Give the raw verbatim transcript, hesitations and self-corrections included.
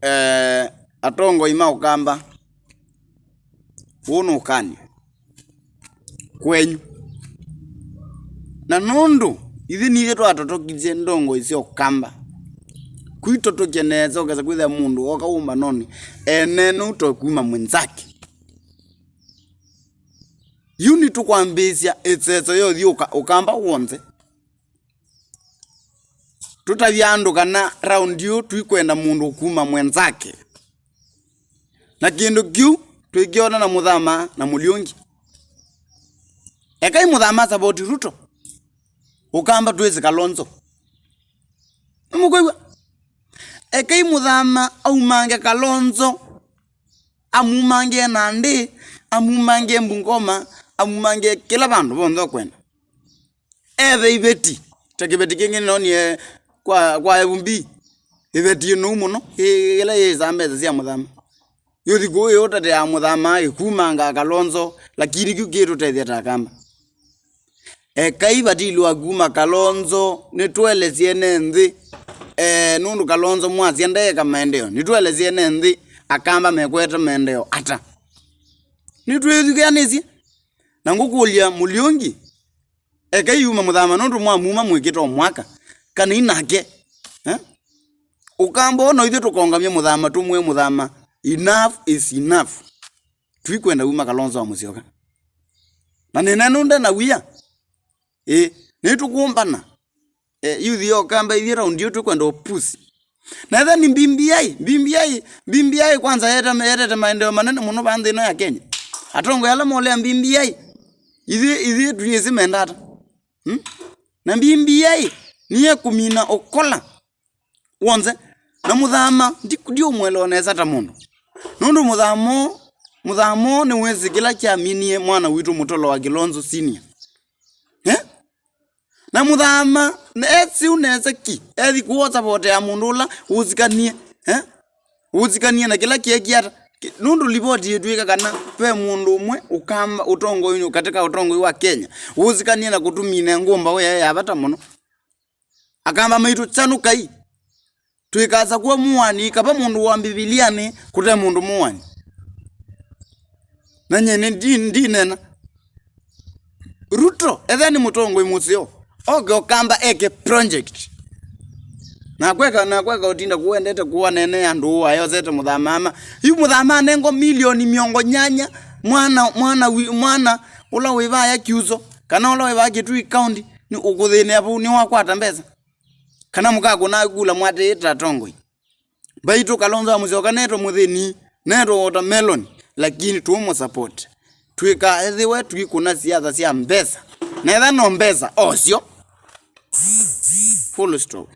eh, atongoi ma Ũkamba, ũũ nĩ ũkany'o kwenyu. Na nũndũ ithyĩ nithyĩ twatotokisye ndongoi sya Ũkamba, kwitotokya nesa ũkesa kwĩthĩa mũndũ oka ũmbanonĩ ene nũto kuma mwenzake. Yu nĩtũkwambĩĩsya ĩseso ya ũthyũũka Ũkamba w'onthe. Tũtavya andũ kana raundi ĩũ tũikwenda mũndũ kuma mwenzake. Na kĩndũ kĩu tũikyona na Mũthama na Mũliũngi. Ekai Mũthama asavoti Ruto. Ũkamba twĩsĩ Kalonzo. Nĩmũkwĩw'a? Ekai Mũthama aumange Kalonzo, amumange Nandi, amumange Bungoma, amumange kĩla vandũ vonthe ũkwenda. Ethe iveti, ta kĩveti kĩngĩ nĩnonie kwa, kwa F B, iveti ĩnou mũno, ĩ-, ĩla yĩsaa mbesa sya Mũthama. Yũthi kũu ĩũtetea Mũthama, ĩkumanga Kalonzo, lakini kĩu kĩtũtethya ta Akamba. Ekai vatilwa kuma Kalonzo, nĩtũelesye ene nthĩ. Eh, nũndũ Kalonzo mwasya ndeeka maendeeo, nĩtũelesye ene nthĩ Akamba mekwete maendeeo ata. Nĩtwĩthukĩanĩsye. Na ngũkũlya Mũliũngi, ekai yuma Mũthama nũndũ mwamuma mwĩkĩte o mwaka, kana inake. Eh? Ũkamba ũno ithyĩ tũkongamya Mũthama, tũmwĩe Mũthama, enough is enough. Tũikwenda uma Kalonzo wa Mũsyoka. Na nĩnenũnde na wia. Ĩ, nĩtũkũmbana. E, yuthi ya Ũkamba ithyĩ raundi ĩyo tũkwenda ũpusi. Na etha nĩ B B I, B B I, B B I kwanza yete-, yetete maendeeo manene mũno vaa nthĩ ĩno ya Kenya. Atongoi ala molea B B I, ithyĩ, ithyĩ tũyĩsĩ menda ata. Hmm? Na B B I nĩye kũmina ũkola w'onthe. Na Mũthama, ndi-, ndiũmwelewa nesa ta mũndũ. Nũndũ Mũthama, Mũthama nĩwĩsĩ kĩla kyaminie mwana witũ Mũtolo wa Kilonzo Senior. Eh? Na Mũthama, esiu nesa ki, ethi kũosa vote ya mũndũ ũla ũsikanie, eh? Ũsikanie na kĩla kĩekie ata? Ki-, nũndũ livoti yĩtwĩka kana ve mũndũ ũmwe Ũkamba ũtongoinĩ, katika ũtongoi wa Kenya, ũsikanie na kũtũmina ngũmbaũ yaĩ ya vata mũno. Akamba maitũ, kyanũkai. Twĩkasakũa mũwani, kava mũndũ wa Mbivilianĩ kũte mũndũ mũwani. Na nyie nĩ ndi-, ndinena. Ruto, etha nĩ mũtongoi mũseo. Oke Ũkamba eke project. Na kweka, na kweka ũtinda kũendete kũwa nene andũ ũũ ayosete Mũthama ama. Yu Mũthama anengo milioni mĩongo nyanya, mwana, mwana wi-, mwana ũla wĩ vaya Kiuso, kana ũla wĩ vaya Kitui County, nĩ ũkũthĩnĩa vau, nĩwakwata mbesa. Kana mũkakũna kula mwatĩĩte atongoi. Mbaitũ Kalonzo wa Mũsyoka netwe mũthĩni, netwe watermelon, lakini tũũmũ support. Twĩka ethĩwe tũikũna siasa sya mbesa. Na etha no mbesa, osyo. Full stop.